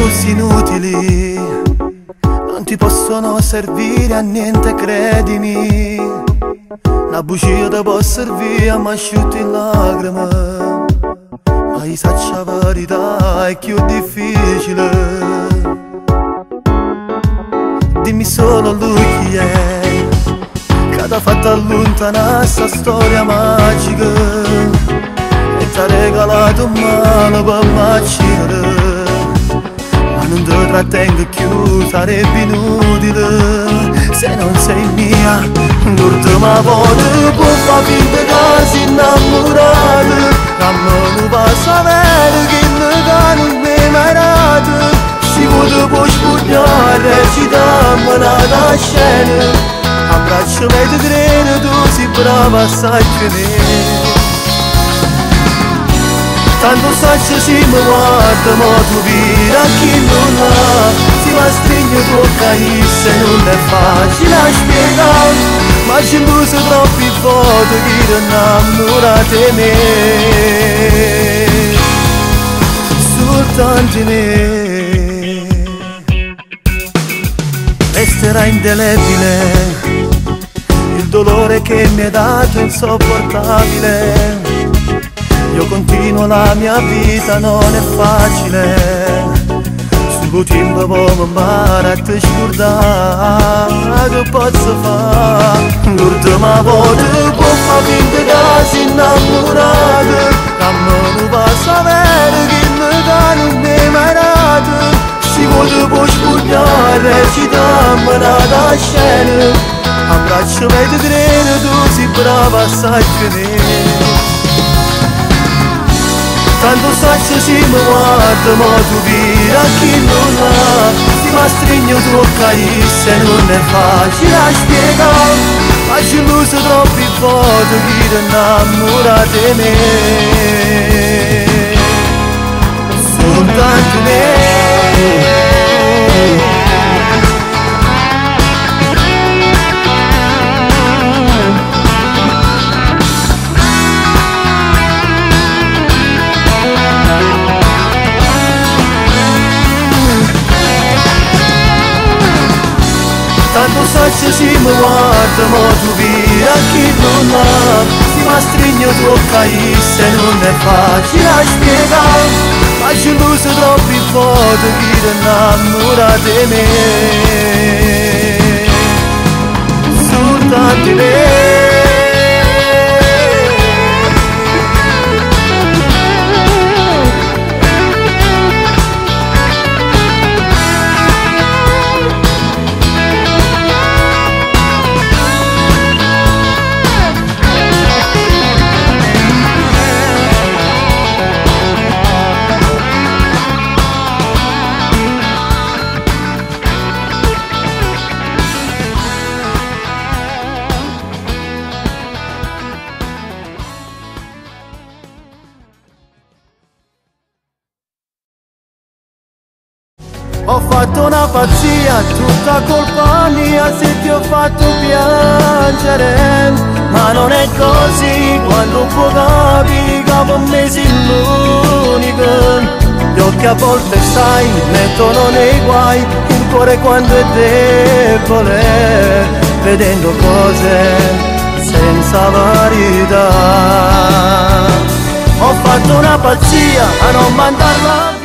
Discorsi inutili non ti possono servire a niente, credimi. 'Na bugia te può servire a m'asciuttà 'e lacrime, ma ij sacc' 'a verità è chiù difficile. Dimmi solo lui chi è ca t'ha fatto allontanà 'sta storia magica e t'ha regalato 'o male pe m'accidere. Ma nun te trattengo chiù, sarebbe inutile se non sei mia. L'ultima volta può fa finta ca si innamorata, damme nu vaso overo, chillo ca nun m'hai mai dato. Si vuò te può spuglià, recitamm n'ata scena, abbracciami e te credo, tu si brava assai chiù 'e me. Tanto 'o saccio si mi guarda mo tu vire a chillu là, si m'astrign tuocc a iss e nun è facile a spiegà, m'aggio illus troppi vote chi t'innammurate 'e me, sultanto 'e me. Resterà indelebile il dolore che mi hai dato è insopportabile. Io continuo la mia vita, non è facile. Sul 'o tiempo po' m'impara a te scurdà, che pozzo fa? L'ultima volta può fa finta ca si innamorata, damme nu vaso overo, chillo ca nun m'hai mai dato. Si vuò te può spuglià, recitamm n'ata scena, abbracciami e te credo, tu si brava assai chiù 'e me. Tanto 'o saccio si mi guarda mo tu vire a chillu là, si m'astrign tuocc a iss e nun è facile a spiegà, m'aggio illus troppi vote chi t'innammurate 'e me, soltanto 'e me. Tanto 'o saccio si mi guarda mo tu vire a chillu là, si m'astrign tuocc a iss e nun è facile a spiegà, m'aggio illus troppi vote chi t'innammurate 'e me, soltanto 'e me. Ho fatto una pazzia, tutta colpa mia se ti ho fatto piangere, ma non è così quando può capire che per me sei l'unica. Gli occhi a volte sai mettono nei guai il cuore quando è debole, vedendo cose senza verità. Ho fatto una pazzia a non mandarla.